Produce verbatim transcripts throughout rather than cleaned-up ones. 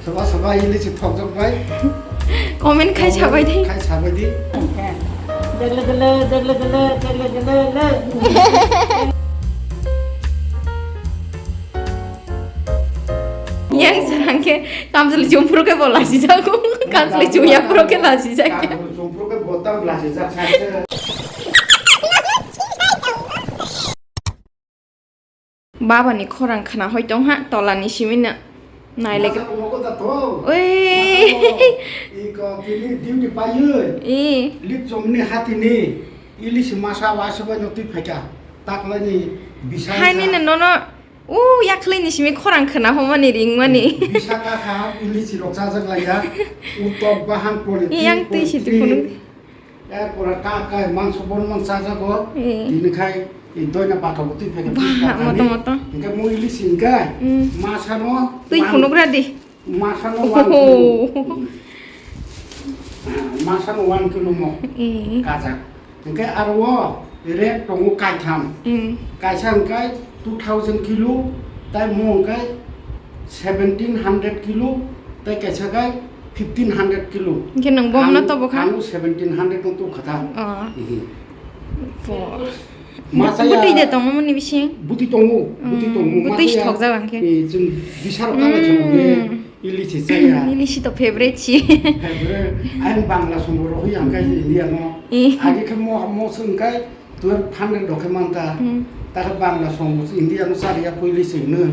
Soba soba ilichi thokjak bai. Comment khai sabai di. Khai sabai di. Jagle gele, jagle gele, jagle gele le. Yang serang ke kamsli jumpru ke bola si jago. Kamsli juya pro ke la si jago. Kamsli jumpru ke botam la si jak sa se. Baba ni khorang khna hoi tong ha, tola ni simi na. Nai le. Masa ko mogo da to. Oi. Masa ko, iko tini duty paiyoi. I. Lip chom ni hati ni. Ili si masa wa se bai no twi phaika. Takla ni bisa. Hai ni na no no. U yakli ni simi khorang khna homani ring mani. Bisa ka kha ili si rok chajak lai ya. U tok bahang politics. Yang twi si politics. Phunuk. Erpore ka kai mangso bon mang chajago. Eh. Tini khai i doina pathok twi phai. Bah, moto, moto. Hingke mo ili singkai. Mm. Masa no twi wan-, phunuk ra di. Masa no one kilo. Oho. Masa no one kilo mo. Eh. Kajak. Hingke aro o rate tongo kaitham. Mm. Kaisa hingkai two thousand kilo, tai mo hingkai seventeen hundred kilo, tai kaisa kai fifteen hundred kilo. Hingke nwng bo hwnna tobo kha? Ang seventeen hundred no tokha ta. Oh. Mhm. Bo. Masa ya. Butui de tongo moni bising? Butui tongo, butui tongo. Mm, butui thokjak ang khe. Eh, chwng bisaro kala chwng ili si chaya. Ili si to favorite si. Favorite. Ang Bangla song rohoi ang kai India no. Eh. Age khe mo, mo song kai twelve hundred rok khe man ta. Hmm. Ta khe Bangla song India no sari ya poili sing no.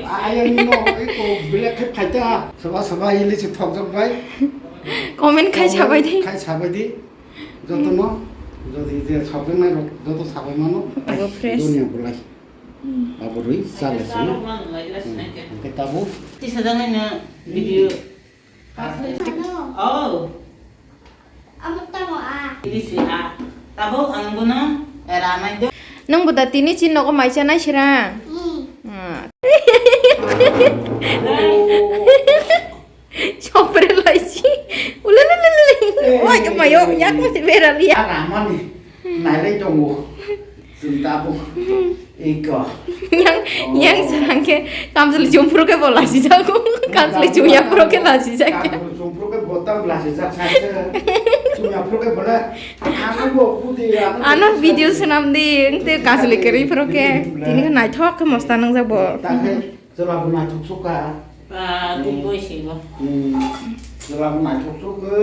Ayang no eko belek khe phaita. Soba soba ili se thok jok bai. Comment khai sabai di. Khai sabai di. Joto no, jodi je sabai nai rok joto sabai mano. Abo fresh. Dunia bolai. Hmm. Abo rui sale se no. Hmm. Oke tabu. Tisa jangai na video. Oh. Amo tamo a. Ini si a. Tabuk ang bono era nai do. Nang boda tini chin nogo mai chanai sira. Hmm. Ah. Chopre lai si. Ulelelele. Eh. Wai mayo yak mo bera liya. Ara mani. Nai lai tongo. Chwng tabuk iko. Yang, yang serang khe kamsli jumpru khe bo lasi jago. Kamsli chumya pro khe lasi jago. Kamsli jumpru khe bo tam lasi jak sa se. Chumya pro khe bo le. Ano bo budi, ano ano video swnam di, engte kamsli kwrwi pro khe. Tini khe naithok khe mosta nang jak bo. Ta khe chwla bo naithok suka. Ba, twi boi si bo. Hmm. Chwla bo naithok suka.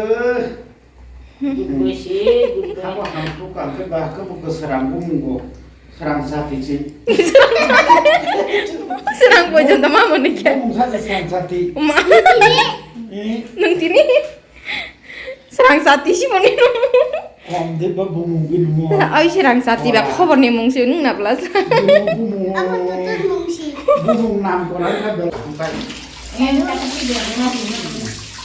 Good boy si, good boy. Abo hamsuk ang khe ba khe bo kwsarang bumung bo. Srang jati si. Srang bo janta ma mani khe. Bumung sa se srang jati. Ma. Eh? Nung tini? Srang jati si mani nung. Kom de ba bumung bi nung. Ai srang jati ba khobor ni mung si nung na bla sa. Bumung, bumung. Abo tutur mung si. Bumung nam ko na ka bel.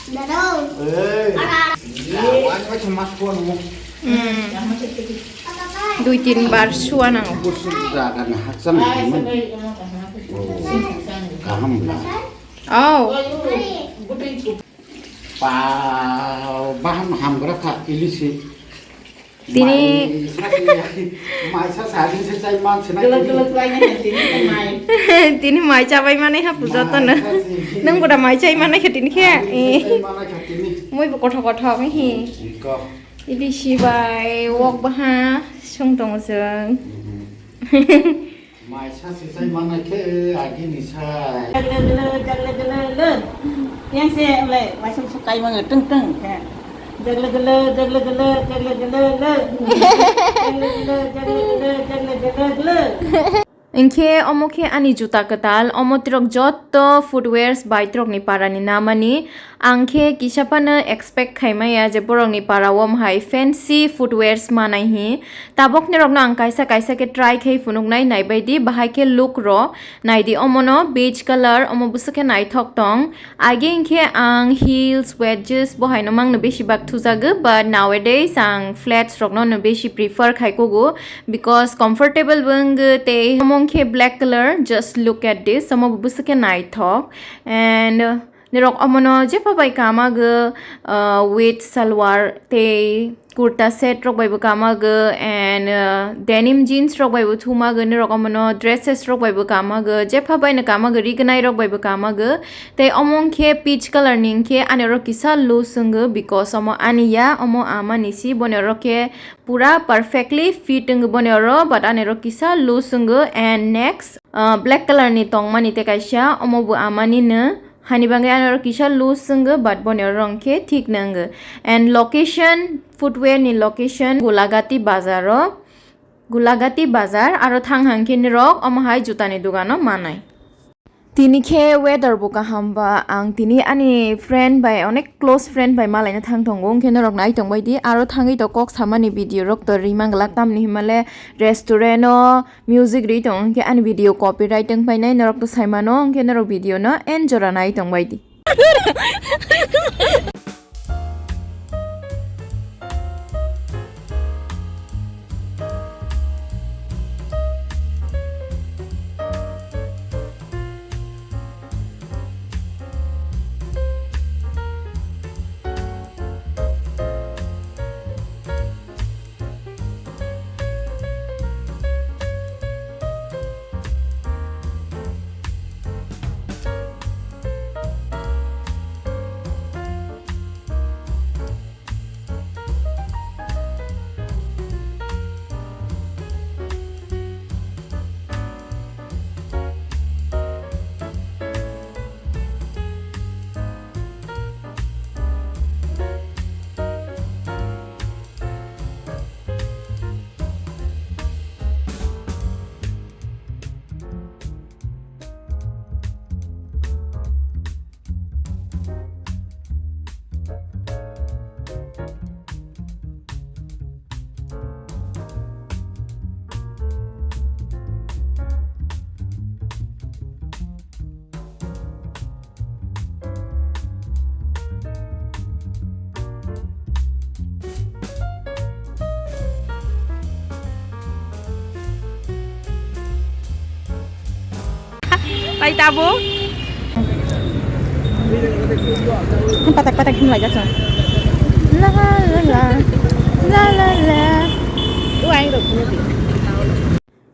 Dado. Eh. Ara, ara. Ya, wan bai mas ko no. Hmm. Dui tin bar sua nango. Busuk jaga na haksan. Oh. Kaham na. Oh. Pa, bahan hamgra kha ilisi. Tini mai sasi, mai sasi se chai man se na. Guluk tini. Guluk lai na tini mai. Tini mai chabai mani ha puja to na. Mai sasi. Nang boda mai chai mani khe tini khe. Mai sasi chai mani khe tini. Moi bo kothok kothok hi. Iko. Ili sibai wok baha sung tong jeng. Mhm. Mai sasi sai mana khe agini sai. Jagle gele, jagle gele, le. Yang se le, waisung sukai mang teng teng khe. Jagle gele, jagle gele, jagle gele, le. Jagle gele, jagle gele, jagle gele, le. Hinkhe omo khe ani juta kwtal, omo tirok jotto footwears bai tirokni parani namani. Ang khe kisa phano expect khaimaya je borokni para o mohai fancy footwears manai hi. Tabok norokno ang kaisa kaisa khe try khai phunuknai, naibaidi bahai khe look rw. Naidi omono beige colour, omo bwswk khe naithok tong. Age hinkhe ang heels, wedges bo haino mangno besi bak thujago, but nowadays ang flats rokno no besi prefer khai kugo, because comfortable bo wngw tei omo hinkhe black colour, just look at this, omo bwswk khe naithok. And Norok omono jepha bai kamago, ah, with salwar tei kurta set rok bai bo kamago and, uh, denim jeans rok bai bo thumago, nirok omono dresses rok bai bo kamago, jepha bai no kamago, rignai rok bai bo kamago. Tei omo wngkhe peach color ni wngkhe ani oro kisa loose wngo, because omo ani ya, omo amani si, boni oro khe pura perfectly fit wngo boni oro, but ani oro kisa loose wngo. And next, uh, black color ni tongmani tei kaisa, omo bo amani no. Hani bagwi ani oro kisa loose wngo, but boni oro wngkhe thik no wngo. And location, footwear ni location, Gulagati bazar o, Gulagati bazar, aro thang hang khe nirok omo hai juta ni dogano manai. Tini khe weather bo kaham ba, ang tini ani friend bai, onek close friend bai malaina thang tongo, wngkhe norok nai tongbai di. Aro thangwi to kok samani video rok to ri manglak, tamni himale restaurant o music ri tong, hwnkhe ani video copyright wng painai, norok to sai mano, hwnkhe norok video no enjoy ra nai tongbai di. Pai tabo. Patak patak himlai gachang. La la la. La la la.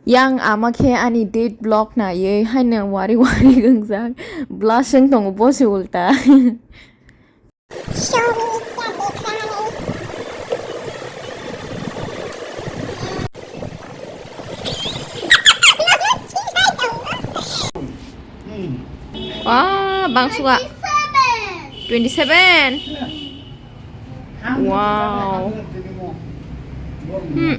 Yang ama khe ani date vlog naiwi haino wari wari wngjak. Blush wng tongo bo se ulta. Wah, bang suka. Twenty seven. Wow. Hmm.